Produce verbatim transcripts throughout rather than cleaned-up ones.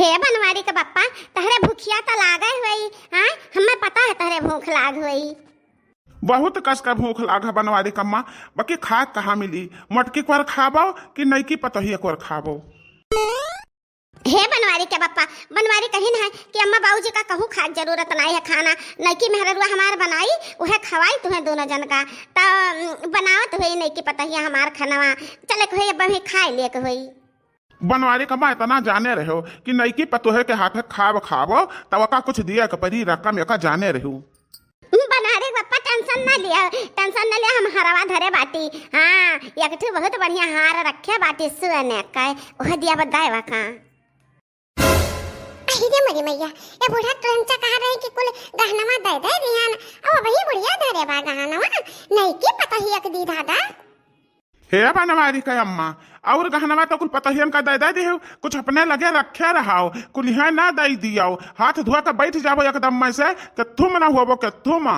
ए बनवारी के बप्पा, तहरे भूखिया त लागे होई, हाँ? हमें पता है तहरे भूख लाग होई। बहुत कस के भूख लाग है बनवारी कम्मा, बाकी खाए कहाँ मिली? मोटकी कोर खाबो कि नईकी पतोहिया कोर खाबो? हे बनवारी के बप्पा, बनवारी कहिन है कि अम्मा बाबूजी का कहूँ खाए के जरूरत नाई है खाना, नईकी मेहररुआ हमार बनाई, उहे खवाई तुहे दोनों जन का। त, उम, बनावत होई नईकी पतोहिया हमार खनवा, चले के होई अब हमें खाए लिए के होई। बनवारी कम्मा इतना जाने रहो कि नईकी पतोहे के हाथे खाब खाबो, तब का कुछ दिए के परी रकम एका जाने रहो। बनवारी बप्पा tension ना लिया, tension ना लिया, हम हरवा धरे बाटी। हाँ, एक ठो बहुत बढ़िया हार रखे बाटी सुने के, ओह दिया बताए का। अहि रे मोरी मैया, ए बूढ़ा टोंचा कहा रहे कि कुल गहनवा दे दे दिहन, अब वही बुढ़िया धरे बा गहनवा, नईकी पतोहिया के दी दादा। हे बनवारी के अम्मा, और गहनवा तो कुल पतोहियन का दे दे दिहु, कुछ अपने लगे रखे रहाओ, कुल यहाँ ना दे दियो, हाथ धुआ के बैठ जाबो एकदम में से, कि तुम ना होबो कि तुम।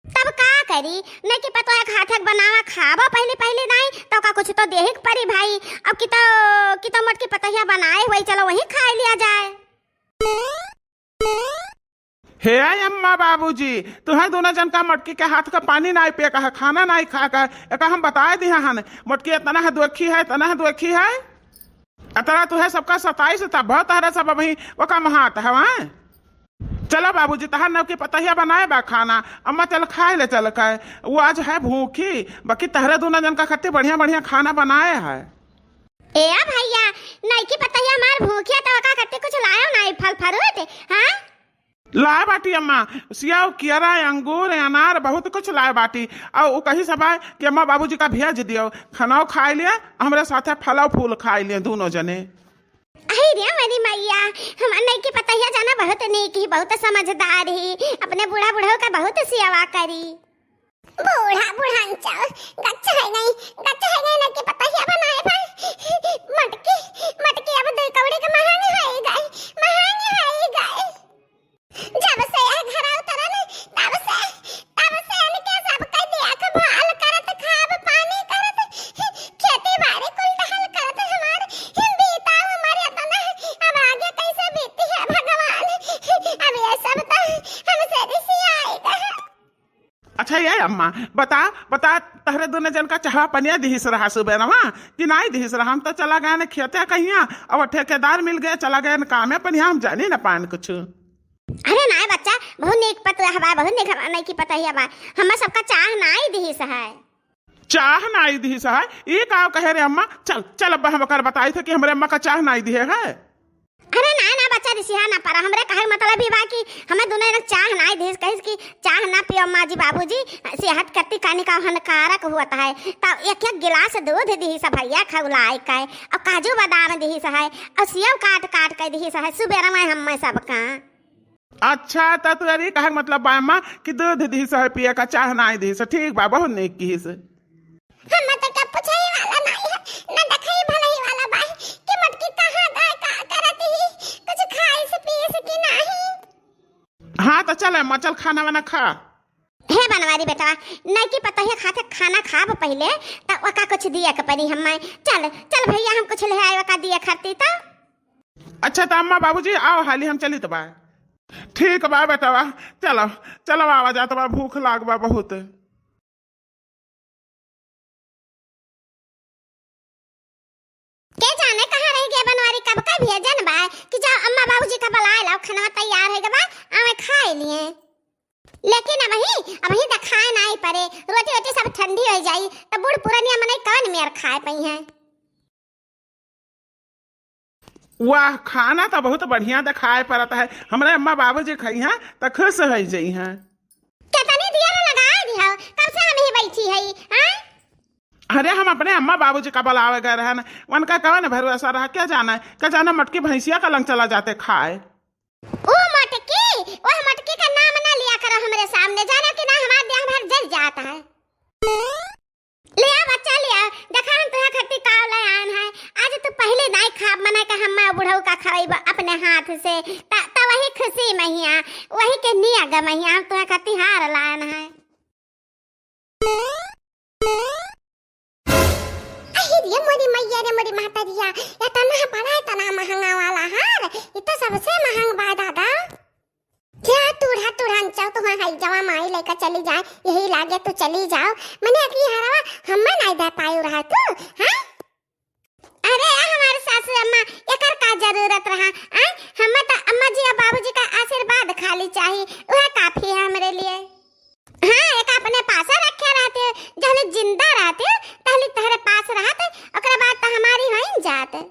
तब का करी, नईकी पतोहे के हाथे के बनावा खाबो पहली पहली नाई, तो का कुछ तो देही के परी भाई। अब कि तो, कि तो मोटकी पतोहिया बनाए हुई, चलो वही खाए लिया जाए। हे अम्मा बाबूजी, तुहे दोनों जन का मोटकी के हाथ का पानी नाई पिए का है, खाना नाई खाए का है, एका हम बताए दिहे हन, मोटकी इतना है दोखी है, इतना है दोखी है। अतरा तुहे सबका सताई से तब तहरा सब अबही ओका महात हवा। चलो बाबूजी, तहार नवकी पतोहिया बनाए बा खाना, अम्मा चल खाए ले चल के, वो आज है भूखी, बाकी तहरे दोनों जन का खातिर बढ़िया बढ़िया खाना बनाए है। ए आ भैया, नईकी पतोहिया हमार भूखिया, तो ओका खातिर कुछ लायो नाई फल fruit, हाँ? लाए बाटी अम्मा, सेव, केरा, अंगूर, अनार, बहुत कुछ लाए बाटी। और उ कही सब आए कि अम्मा बाबूजी का भेज दियो, खाना खाए लिए, हमरे साथे फल फूल खाए लिए दोनों जने। अहि रे मोरी मैया, हमार नईकी पतोहिया जाना बहुत नीक ही, बहुत समझदार ही, अपने बूढ़ा बुढ़ऊ का बहुत सेवा करी। बूढ़ा बुढ़ांचल, गच्छ है नहीं, गच्छ है नहीं, नईकी पतोहिया बनाए भाई। मटकी, मटकी अब दुई कौड़ी के महंग है गई, महंग है गई। जब से यह घर उतरन, तब से, तब से इनके सबके देखभाल करत, खाब पानी करत, खेती बाड़ी कुल टहल करत हमार बीता उमर एतना, अब आगे कैसे बीती है भगवान। अब ये सब तो हमसे रिसियाई गए। अच्छा ये अम्मा, बता, बता, तहरे दोनों जन का चाहवा पनिया दिहिस रहा सुबेरवा कि नाई दिहिस रहा? हम तो चला गए न खेते कहिया, अब ठेकेदार मिल गए, चला गए न कामे पनिया, हम जानी न पान कुछ। अरे नाई बच्चा, बहुत नीक पतोह हवा, बहुत नीक हवा, नईकी पतोहिया बा, हम्मा सबका चाह नाई दिहिस है। चाह नाई दिहिस है? ई का कहे रे अम्मा? चल, चल अब हम ओकर बताई थे कि हमरे अम्मा का चाह नाई दिहे है। अरे ना, ना बच्चा, रिसिया ना परा। हमरे कहे के मतलब ई बा कि हमें दोनों जने चाह नाई दिहिस, कहिस कि चाह ना पियो अम्मा जी, बाबूजी, सेहत खातिर कानी का हानिकारक होत है। तब एक एक गिलास दूध दिहिस भैया खौलाए के, और काजू बादाम दिहिस है, और सेव काट काट के दिहिस है, सुबेरवा हम्मे सबका। अच्छा, त तोहरी कहे के मतलब बा अम्मा कि दूध दिहिस है पिए का, चाह नाई दिहिस। ठीक बा, बहुत नीक किहिस। हम तो का पूछे वाला नाई है, ना देखे भले वाला बा कि मटकी कहाँ गए, का करत ही, कुछ खाइस पीस कि नाही। हाँ, तो चल अम्मा, चल खाना वाना खा। हे बनवारी बेटवा, नईकी पतोहिया खाते खाना खाब पहिले, त ओका कुछ दिए के परी हम्मे। चल, चल भैया, हम कुछ ले आए ओका दिए खाती त। अच्छा, त अम्मा बाबूजी आओ हाली, हम चली त बा। ठीक बा बेटवा, चलो, चलो, आवा जात बा, भूख लाग बा बहुत। के जाने कहाँ रह गए बनवारी, कब का भेजन बा कि जाओ अम्मा बाबूजी का बुलाए लाओ, खाना तैयार है बा, आवे खाए लिए। लेकिन अबही, अबही देखाए नाई परे, रोटी वोटी सब ठंडी हो जाई, त बूढ़ पुरनिया मनई कौन मेर खाए पइहैं। वाह, खाना त बहुत बढ़िया देखाए परत है। हमरे अम्मा बाबूजी खइहैं त खुश होइ जइहैं। केतनी देर लगाए दिहौ, कब से हम ही बैठी हई, हाँ? अरे, हम अपने अम्मा बाबूजी का बुलावे गए रहन, उनका कवन भरोसा रहा, क्या जाना, क्या जाना मटकी भैंसिया का लंग चला जाते खाए। ओ मटकी, ओह मटकी का नाम ना लिया करो हमरे सामने, जाना कि ना हमार देह भर जल जात है। लिया बच्चा लिया, देखा हम तुहे खत्ती काव ले आन है। आज तू पहले नाई खाब मना के हम बुढ़ऊ का खवाइब अपने हाथ से। त, त वही खुशी महिया, वही के निया गमहिया हम तुहे खत्ती हार लान है। अहि रे मोरी मैया रे मोरी महतरिया, इतना बड़ा इतना महंगा वाला हार, ई तो सबसे महंग बा दादा। जा टूढ़ा टूढ़ा अंचौ, तुहाँ है जवा माई लइका चली जाए, यही लागे तू चली जाओ। मने अबकी हरवा हम्मे नाई दे पायु रहा तू, हाँ? अरे हमार सासू अम्मा, एकर का जरूरत रहा? आय, हम्मे तो अम्मा जी और बाबूजी का आशीर्वाद खाली चाही, वह काफी है हमरे लिए। हाँ, एक अपने पास रखे रहते, जहले जिंदा रहते, तहले तहरे पास रहते, ओकरे बाद तो हमारी होइन जात।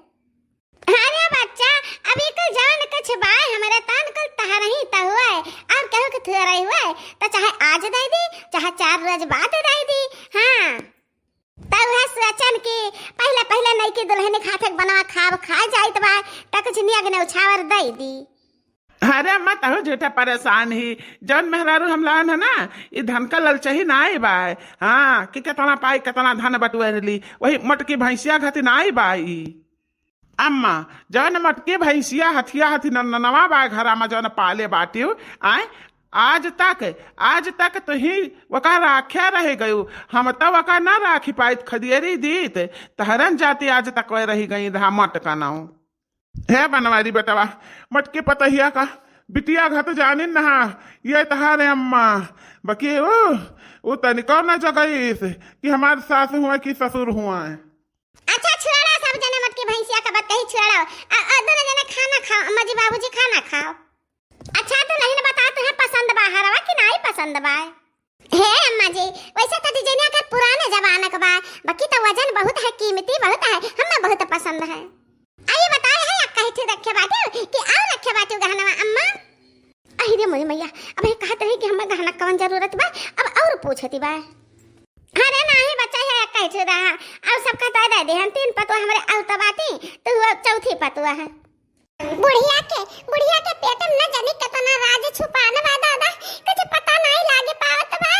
अरे बच्चा, अब ई कुल जवन कुछ बाय हमरे तन कुल तहरही त हुए, और केहू के थोड़े हुए, त चाहे आज दे दी, चाहे चार रोज बाद दे दी। हाँ, त उहे सोचन कि पहिले पहिले नईकी दुल्हन खाथे के बनवा खाब खा जाइत बा, त कुछ नियग ने उछावर दे दी। अरे अम्मा, तहु झूठे परेशान ही, जौन मेहरारू हम लान है ना, ई धन का ललचही नाई बाय। हाँ, कि केतना पाई, केतना धन बटुएली, वही मोटकी भैंसिया घती नाई बाई। अम्मा, जौन मोटकी भैंसिया हथिया हथी न-, न-, नवा बा घरा में जौन पाले बाटिउ, आय, आज तक, आज तक तुही वका राख्या रह गयु। हम तो वका ना राखी पाइत, खदियरी दीत, तहरन जाति आज तक वह रही गई रहा मटकनौ। हे बनवारी बेटवा, मोटकी पतहिया का बिटिया घत जानिन नहा, ये तहारे अम्मा, बकी ओ, ओ तनिको न जगईस कि हमार सास हुआ कि ससुर हुआ। अच्छा छोड़ा, सब जने मोटकी भैंसिया का बात कही छोड़ा। आ, आ, दोनों जने खाना खाओ, अम्मा जी बाबूजी खाना खाओ। अच्छा तो नहीं न बता, तुहे पसंद बा हरवा कि नाई पसंद बा? हे अम्मा जी, वैसे तो डिजाइनिया का पुराने जमाना का बा, बाकी तो वजन बहुत है, कीमती बहुत है, हमें बहुत पसंद है। आ ये बताए है, या कही थे रखे बाटे कि और रखे बाटे गहनवा अम्मा? अहि रे मोरी मैया, अब ये कहत रही कि हमें गहना कवन जरूरत बा, अब और पूछती बा। अरे नाही बच्चा, ये कही थे रहा, और सबका तो दे दे, हम तीन पतवा हमरे और तो बाटी, तो वो चौथी पतवा है। बुढ़िया के, बुढ़िया के पेट में न जानी केतना राज छुपान बा दादा, कुछ पता नाई लागे पावत बा।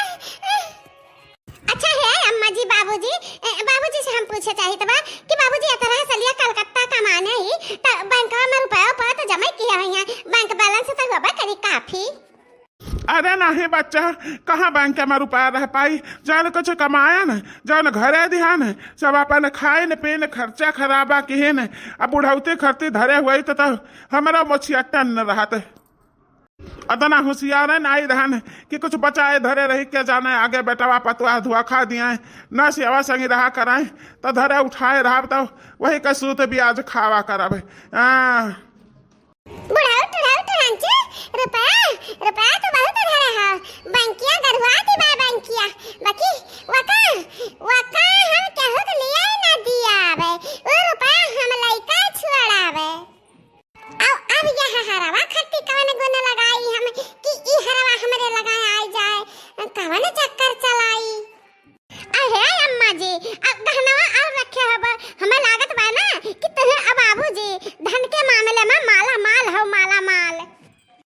अच्छा हे अम्मा जी, बाबूजी, ए, बाबूजी से हम पूछे चाहित बा कि बाबूजी, एतरा सलिया कलकत्ता कमाने ही, त बैंकवा में रुपया उपया त जमा किया हुई है, बैंक बैलेंस त होबे करी काफी। अरे नाही बच्चा, कहाँ बैंक में रुपया रह पाई? जौन कुछ कमायन, जौन घरे दिहन, सब अपन खाइन पीन, खर्चा खराबा किहिन। अब बुढ़ौती खर्ची धरे हुई तो, तो हमरा मोछिया टन रहत। अतना होशियार नाई रहन कि कुछ बचाए धरे रही, के जाने आगे बेटवा पतवा धोखा दिए, ना सेवा संगी रहा कराए, तो धरे उठाए रहब, तो वही का सूद ब्याज खावा करब। हाँ। बुढ़ऊ, टुढ़ऊ, टुढ़ंचू, रुपया, रुपया तो बहुत धरे हो। बैंकिया गरुआ दी बा बैंकिया। बाकी वका, वका हम केहू के लिए ना दियावे। उ रुपया हम लइका छोड़ावे। अब, अब यह हरवा खट्टी कवन गुण लगाई हम कि ई हरवा हमरे लगाए आई जाए। कवन चक्कर चलाई? अहे अम्मा जी, अब गहनवा और रखे हब, हमें लागत बा ना कि तुहे अब बाबूजी धन के मामले में माला माल हो, माला माल।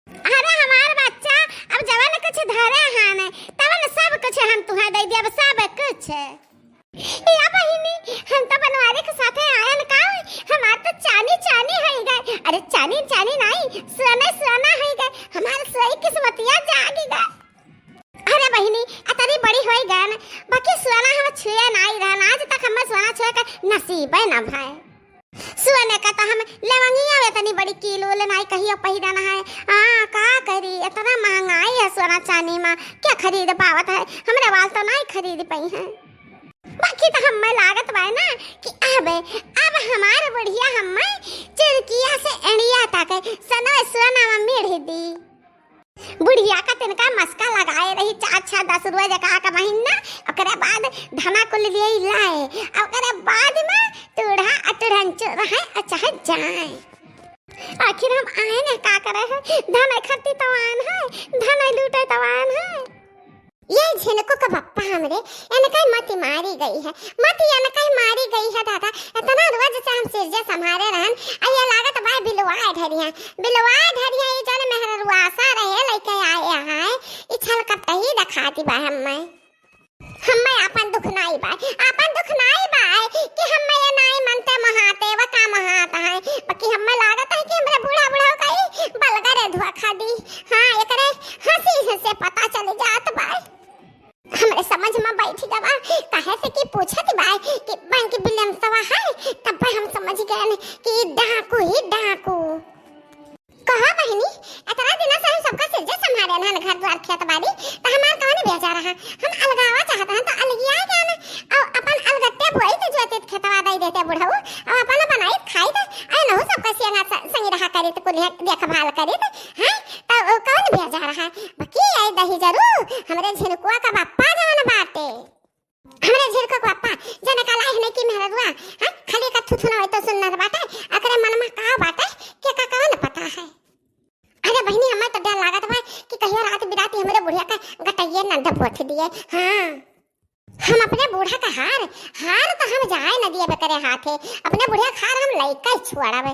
अरे हमार बच्चा, अब जवन कुछ धरे हन, तवन सब कुछ हम तुहे दे दियब, सब कुछ। या बहिनी, हम तो बनवारी के साथे आयन का, हमार तो चानी चानी होई गए। अरे चानी चानी नाई, सोना सोना होई गए, हमार सोई किस्मतिया जागी गए। अरे बहिनी, अतरी बड़ी होई गन, बाकी सोना हम छुए नाई रहन। आज तक हमें सोना छुए का नसीबे न भय। सोने का तो हम लवंगिया में इतनी बड़ी कील उल नाई कहियो पहिरन है। हाँ, का करी, इतना महंगाई है सोना चानी में, क्या खरीद पावत है? हमरे वाल तो नाई खरीद पाई है। बाकी तो हमें लागत बाय ना कि अब, अब हमार बुढ़िया हमें चिरकिया से एड़िया तक सनवे सोना में मेढ़ दी। बुढ़िया का तिनका मस्का लगाए रही, चार छह दस रुपया जका का महीना, ओकरे बाद धना कुल लिए लाए, ओकरे बाद में टूढ़ा अटुरंचो रहे, चाहे जाए। आखिर हम आए न का करे है, धन खरती तवान है, धन लूटे तवान है। ये झिनकू का बप्पा हमरे, इनका मती मारी गई है, मती इनका मारी गई है दादा। इतना रोज से हम सिरजे संभारे रहन, आ ये लागत बाय बिलवाए ढरी है, बिलवाए ढरी है। ये जन मेहररुआसा रहे लइके आए हैं, ई छल कपटही दिखाती बा हम्मे। हम्मे आपन दुख नाई बाय, आपन दुख नाई बाय कि हम्मे ये नाई मनते महाते व का महात है, बाकी हम्मे लागत है कि हमरे बूढ़ा बूढ़ा का ई बलगरे धोखा दी। हाँ, एकरे हंसी से पता चल जात बाय। हमरे समझ में बैठ गवा, काहे से कि पूछत बाय कि बैंक बैलेंसवा है, तब हम समझ गए कि ई डाकू ही डाकू। खेत बाड़ी, त हमार कवन बेजा रहा? हम अलगावा चाहत हन, त अलगिया क्या ना? अउ अपन अलगट्टे बोइत जोतित खेतवा दइ देते बुढ़ऊ, अउ अपन बनाइत खाइत, अउ नहु सबका सियंगा स-, संगी रहा करित, कुलिया देखभाल करित, हैं? त उ कवन बेजा रहा? बकी आई दही जरू, हमरे झिनकुआ का बप्पा जवन बाटे। हमरे झिनकुआ का बप्पा, जने का लायक नहीं कि मेहररुआ, हैं? खाली का थुथुना होई तो सुन्नत बाटे, अकरे मन में का बाटे, के का कवन पता है? अरे बहिनी, हमें तो डर लागत बा कि कहियो रात बिरात हमरे बुढ़िया का गटइये न दबोच दिए। हाँ, हम अपने बूढ़ा का हार, हार तो हम जाए न दिए बेकरे हाथे, अपने बुढ़िया का हार हम लइका ही छुआड़ावे।